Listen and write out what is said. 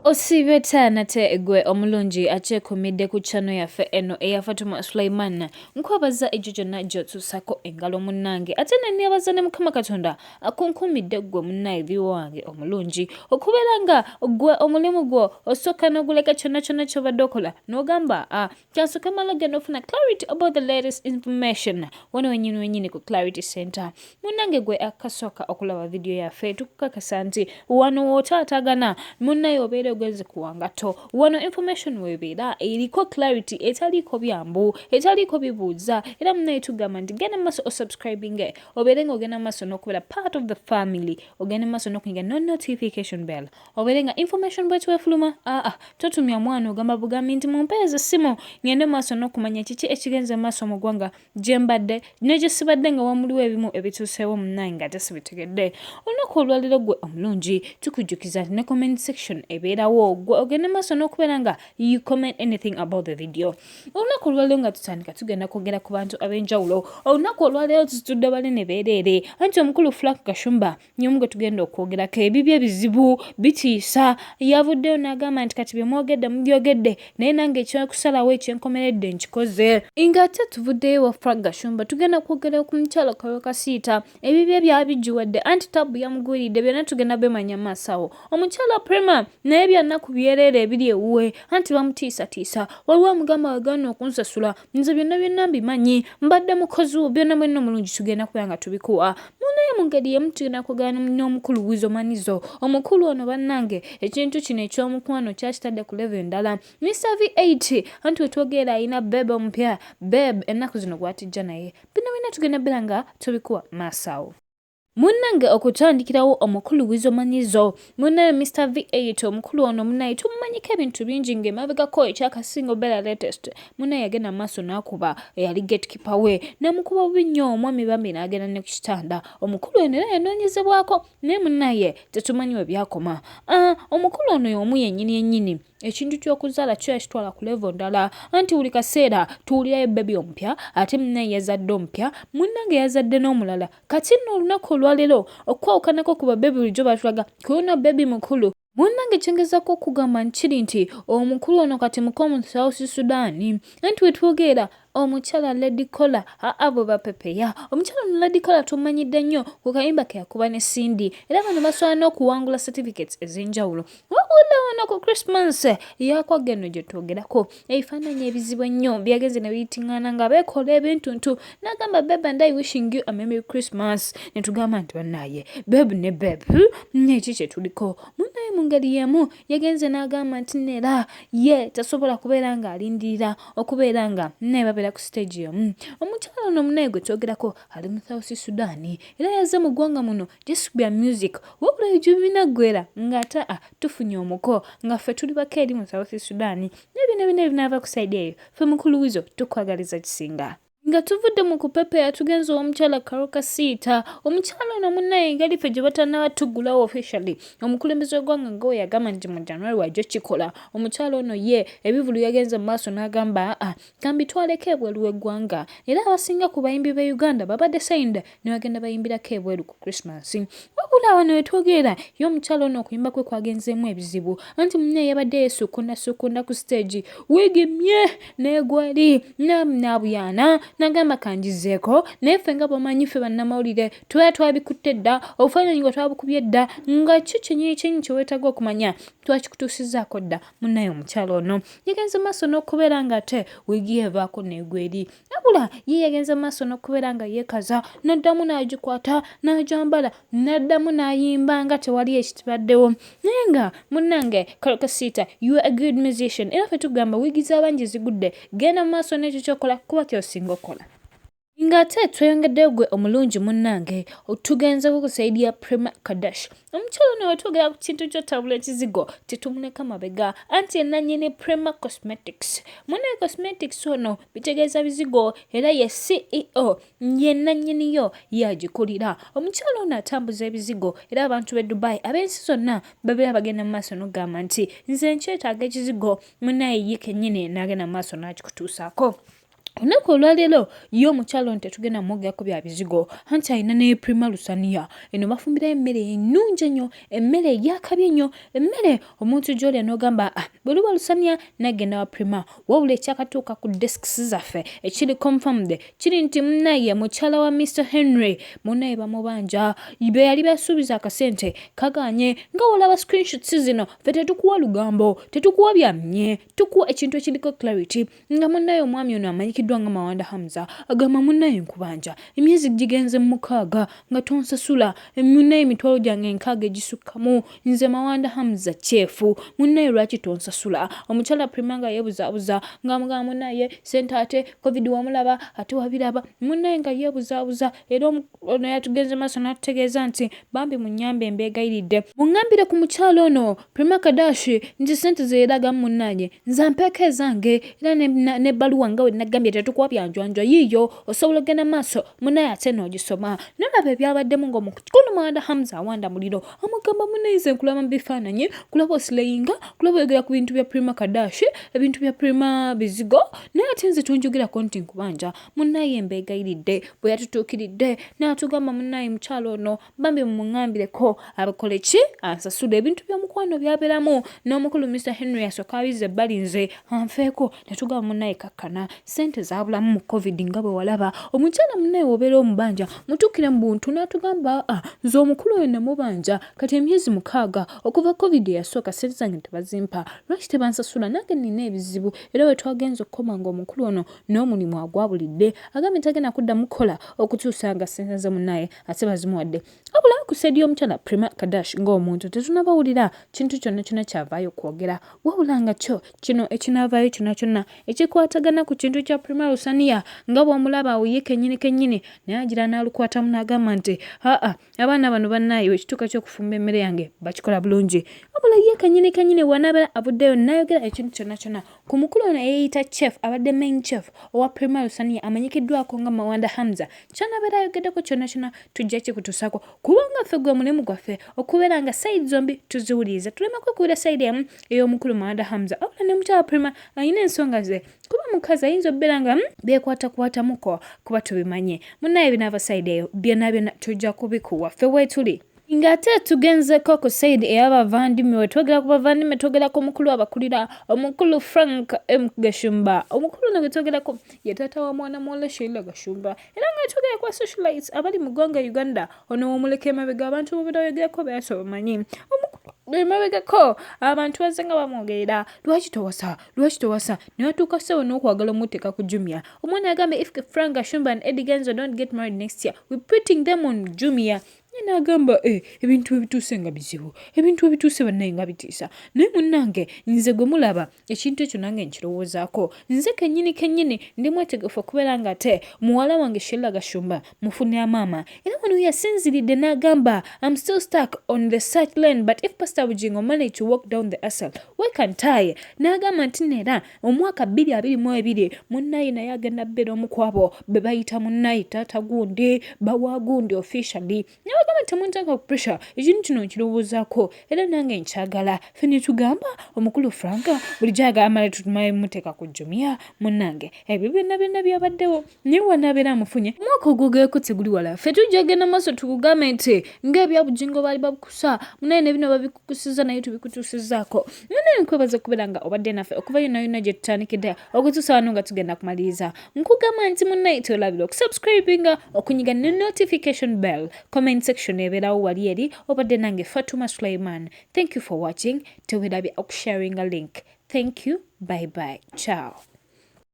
Osiibye otya nate gwe omulungi akyekumidde ku channel yaffe eno eya Fatuma Sulaiman. Nkwebaza egyo gyonna gy'otuusako engalo munnange, ate ne neebaza ne Mukama Katonda akunkuumidde ggwe munnaye viewer wange omulungi okubeera nga ggwe omulimu gwo osooka n'oguleka kyonna kyonna ky'obadde okola n'ogamba ah, kansooke mala genda ofuna clarity about the latest information wano wenyini wenyini ku Clarity Center. Munnange gwe akasooka okulaba vidiyo yaffe, tukukakasa nti wano wootaatagana munnaye obeera ogenze kuwangato. Wano information webeera eriko clarity, etaliiko byambu, etaliiko bibuuza. Era munnaye tugamba nti genda mu maaso osubscribinge, obeere nga ogenda mu maaso n'okubeera part of the family, ogende mu maaso n'okunyiga no notification bell, obeere nga information bweti wefuluma aa totumya mwana, ogamba bugambi nti mumpeereza essimu ngende mu maaso n'okumanya kiki ekigenze mu maaso mu ggwanga gye mbadde ne gye sibadde, nga wamuliwo ebimu ebituuseewo munnaye nga ate sibitegedde. Olunaku olwaleero gwe omulungi tukujjukiza nti ne comment section ebeerawo, gwe ogende maaso n'okubeera nga you comment anything about the video. Olunaku olwaleero nga tutandika, tugenda kwogera ku bantu ab'enjawulo. Olunaku olwaleero tusitudde banene beereere, anti omukulu Frank Gashumba nyomu gwe tugenda okwogerako. Ebibyo ebizibu bitiisa. Yavuddeyo n'agamba nti kati bye mwogedde mubyogedde, naye nange ekyokusalawo ekyenkomeredde nkikoze. Ng'ate tuvuddeyo wa Frank Gashumba, tugenda kwogera ku mukyala Karole Kasita. Ebibye byabijjuwadde, anti tabu yamugwiridde. Byonna tugenda bemanya maaso awo. Omukyala Prema naye byannaku byereere ebiri ewuwe, anti bamutiisatiisa. Waliwo amugamba, "Wagaana okunsasula, nze byonna byonna mbimanyi, mbadde mukozi wo." Byonna byonna omulungi tugenda kubeera nga tubikuwa. Munaye mu ngeri emu tugenda kwogera n'omukulu Weasel Manizo. Omukulu ono bannange ekintu kino ekyomukwano kyakitadde ku level endala. Mr V8 anti wetwogerera alina babe omupya, babe ennaku zino gwatijja, naye bino byonna tugenda beera nga tubikuwa maaso awo. Munnange okutandikirawo omukulu Weasel Manizo, munnaye Mr V8, omukulu ono munnaye tumumanyiko ebintu bingi ng'emabegako ekyakasinga obeera latest, munnaye yagenda mu maaso n'akuba eyali gatekeeper we, n'amukuba bubi nnyo, omwami bambi n'agenda ne ku kitanda. Omukulu ono era yanoonyezebwako, naye munnaye tetumanyi we byakoma. Ah, omukulu ono y'omu yennyini yennyini ekintu ky'okuzaala kyo yakitwala ku level ndala, anti buli kaseera tuwulirayo baby omupya, ate munnaye yazadde omupya, munnange yazadde n'omulala. Kati nno olunaku olwaleero, okwawukanako ku babebi bulijjo batulaga ku luno baby mukulu, munnange kyengezaako okugamba nkiri nti omukulu ono kati muko mu South Sudan, anti wetwogerera omukyala Lady Kola aa bwe bapepeya. Omukyala ono Lady Kola tumanyidde nnyo ku kayimba ke yakuba ne Cindy, era bano basobola n'okuwangula certificates ez'enjawulo. Wabula wano ku Christmas yakwagga eno gye twogerako, ebifaananyi ebizibu ennyo byagenze ne biyitiŋŋaana nga beekola ebintuntu, n'agamba, "Babe and I wishing you a merry Christmas." Ne tugamba nti bannaye, babe ne babe neki kye tuliko? Munnaye mu ngeri y'emu yagenze n'agamba nti neera ye tasobola kubeera ng'alindirira okubeera nga naye babeera ku stage y'omu. Omukyala ono munnaye gwe twogerako ali mu South Sudan, era yazze mu ggwanga muno just bya music, wabula ebyo binaggwera ng'ate ah, tufunye omuko nga ffe tuli bako eri mu South Sudan. Naye byonna byonna ebinaava ku side eyo, ffe mukulu Weasel tukwagaliza kisinga. Nga tuvudde mu kupepeya, tugenze omukyala Karole Kasita. Omukyala ono munnaye engeri ffe gye batannaba tuggulawo officially, omukulembeze w'eggwanga nga we yagamba nti mu January wajja kikola, omukyala ono ye ebivulu yagenze mu maaso n'agamba, "Aa, kambitwaleko ebweru w'eggwanga." Era abasinga ku bayimbi b'e Uganda babadde signed ne bagenda bayimbirako ebweru ku Christmas. Wabula wano wetwogerera ye omukyala ono okuyimba kwe kwagenzeemu ebizibu, anti munnaye yabadde yeesuukundasuukunda ku stage, wiigi mye n'egwali n'abuyaana n'agamba, "Kangizeeko." Naye ffe nga bw'omanyi ffe bannamawulire tubeera twabikutte dda, obufaananyi nga twabukubye dda, nga kyo kyennyini kyennyini kye weetaaga okumanya twakikutuusizzaako dda. Munnaye omukyala ono yagenze maaso n'okubeera nga ate wiigi yeevaako n'egwa eri, wabula ye yagenze maaso n'okubeera nga yeekaza, n'addamu n'agikwata n'agyambala, n'addamu n'ayimba nga tewali ekitibaddewo. Naye nga munnange Karole Kasita, you are a good musician, era ffe tugamba wiigi z'abangi zigudde, genda mu maaso n'ekyo ky'okola kuba ky'osinga okukola. Ng'ate tweyongeddeyo gwe omulungi munnange, tugenzeko ku side ya Prema Kadash. Omukyala ono wetwogera ku kintu ky'otabula ekizigo tetumuleka mabega, anti yenannyini Prema Cosmetics. Munnaye cosmetics ono bitegeeza bizigo, era ye CEO, yenannyiniyo yagikulira. Omukyala ono atambuza ebizigo, era abantu b'e Dubai, ab'ensi zonna babeera bagenda mu maaso n'okugamba nti nze nkyetaaga ekizigo, munnaye ye kennyini n'agenda mu maaso n'akikutuusaako. Olunaku olwaleero ye omukyala ono tetugenda mwogerako bya bizigo anti alina ne Prima Lusaniya. Eno bafumbirayo emmere ennungi ennyo, emmere ey'akabi ennyo, emmere omuntu gy'olya n'ogamba ah, bwe luba Lusaniya nagenda wa Prima. Wabula ekyakatuuka ku desks zaffe ekiri confirmed kiri nti munnaye mukyala wa Mister Henry munnaye bamubanja be yali basuubiza akasente kagaanye nga wolaba screenshots zino. Ffe tetukuwa lugambo, tetukuwa bya mmye, tukuwa ekintu ekiriko clarity. Nga munnaye omwami ono amanyikiddwa nga Mawanda Hamza agamba munnaye nkubanja emyezi gigenze 6 nga tonsasula munnaye emitwalo gyange 60 egisukkamu, nze Mawanda Hamza kyefu munnaye lwaki tonsasula. Omukyala Prima nga yeebuzaabuza ng'amugamba munnaye ssente ate covid wamulaba ate wabiraba munnaye nga yeebuzaabuza. Era ono yatugenze maaso n'atutegeeza nti bambi munnyambe mbeegayiridde muŋŋambire ku mukyala ono Prima Kadashi nti ssente ze yeeragamu munnange nze ampeeko ezange era n'ebbaluwa nga we nagambye tetukuwa byanjwanjwa yiiyo osobola okugenda maaso munnaye ate n'ogisoma nolaba ebyabaddemu ng'omukulu Mawanda Hamza awanda muliro amugamba munnaye nze nkulaba mu bifaananyi, kulaba osileyinga, kulaba oyogera ku bintu bya Prima Kadashi, ebintu bya Prima bizigo naye ate nze tonjogerako nti nkubanja munnaye mbeegayiridde. Bwe yatutuukiridde n'atugamba munnaye mukyala ono bambi mumuŋŋambireko abakole ki ansasule ebintu by'omukwano byabeeramu n'omukulu Mr Henry asooka abizza ebbali nze anfeeko ne tugamba munnaye kakkana ssente zaabulamu mu covid nga bwe walaba omukyala munnaye w'obeera omubanja mutuukire mu buntu n'atugamba ah nze omukulu oyo namubanja kati emyezi 6 okuva covid eyasooka ssente zange tebazimpa lwaki tebansasula nange nnina ebizibu. Era we twagenze okukoma ng'omukulu ono n'omulimu agwabulidde agambye tagenda kuddamu kukola okutuusa nga ssente ze munnaye ate bazimuwadde. Wabula ku side y'omukyala Prima Kadash ng'omuntu tetunnabawulira kintu kyonna kyonna kyavaayo kwogera, wabula nga kyo kino ekinaavaayo kyonna kyonna ekikwatagana ku kintu kya Prima Lusaniya nga bw'omulaba awo ye kennyini kennyini naye agira n'alukwatamu n'agamba nti aa abaana bano bannaaye ekituuka ky'okufumba emmere yange bakikola bulungi. Wabula ye kennyini kennyini wanabeera avuddeyo n'ayogera ekintu kyonna kyonna ku mukulu ono eyeeyita chef abadde main chef owa Prima Lusaniya amanyikiddwako nga Mawanda Hamza kyanabeera ayogeddeko kyonna kyonna tujja kikutuusaako kubanga ffe gwe mulimu gwaffe okubeera nga side zombi tuziwuliriza tuleme kwekubira side emu ey'omukulu Mawanda Hamza wabula ne mukyala Prima alina ensonga ze kuba mukazi ayinza okubeera nga beekwatakwatamuko kuba tubimanye munnaye binaava side eyo byonna byonna tujja kubikuwa ffe weetuli. Ng'ate tugenzeko ku side ey'abavandimwe, we twogera ku bavandimwe twogera ku mukulu abakulira omukulu Frank M Gashumba. Omukulu ono gwe twogerako ye taata wa mwana muwala Sheila Gashumba era nga twogera ku socialites abali mu ggwanga Uganda. Ono w'omuleka emabega abantu bobeera oyogerako beera tobamanyi. Omukulu emabegako abantu bazze nga bamwogerera lwaki towasa, lwaki towasa, ne batuuka ssebo n'okwagala omuteeka ku Jumia. Omwana yagambye if Frank Gashumba and Eddie Kenzo don't get married next year, we putting them on Jumia. Ye n'agamba ebintu ebituuse nga bizibu, ebintu ebituuse bannaye nga bitiisa. Naye munnange nze gwe mulaba ekintu ekyo nange nkirowoozaako. Nze kennyini kennyini ndi mwetegefu okubeera nga ate muwala wange Sheila Gashumba mufunira maama. Era wano yasinziridde n'agamba I'm still stuck on the search lane but if Pastor Bugingo managed to walk down the aisle why can't I? N'agamba nti neera omwaka 2022 munnaye naye agenda bbeera omu ku abo be bayita munnaye taata gundi bawa gundi officially. Nabagamba temunteeka ku pressure ekintu kino nkirowoozaako era nange nkyagala. Ffe ne tugamba omukulu Frank bulijjo ayagala amale tutumale muteeka ku Jumia munnange ebyo byonna byonna byabaddewo naye wanaabeera amufunye omwaka ogwogerako teguli wala. Ffe tujja genda maaso tukugambe nti ng'ebya Bugingo baali babukusa munnaye ne bino babikukusiza naye tubikutuusizzaako. Munnaye nkwebaza okubeera nga obadde naffe okuva yonna yonna gye tutandikidde okutuusa wano nga tugenda kumaliriza. Nkugamba nti munnaye tolabira okusubscribinga okunyiga ne notification bell. Comment section ebeerawo wali eri obadde nange Fatuma Sulaiman. Thank you for watching. Tewerabya okusharinga link. Thank you. Bye bye. Ciao.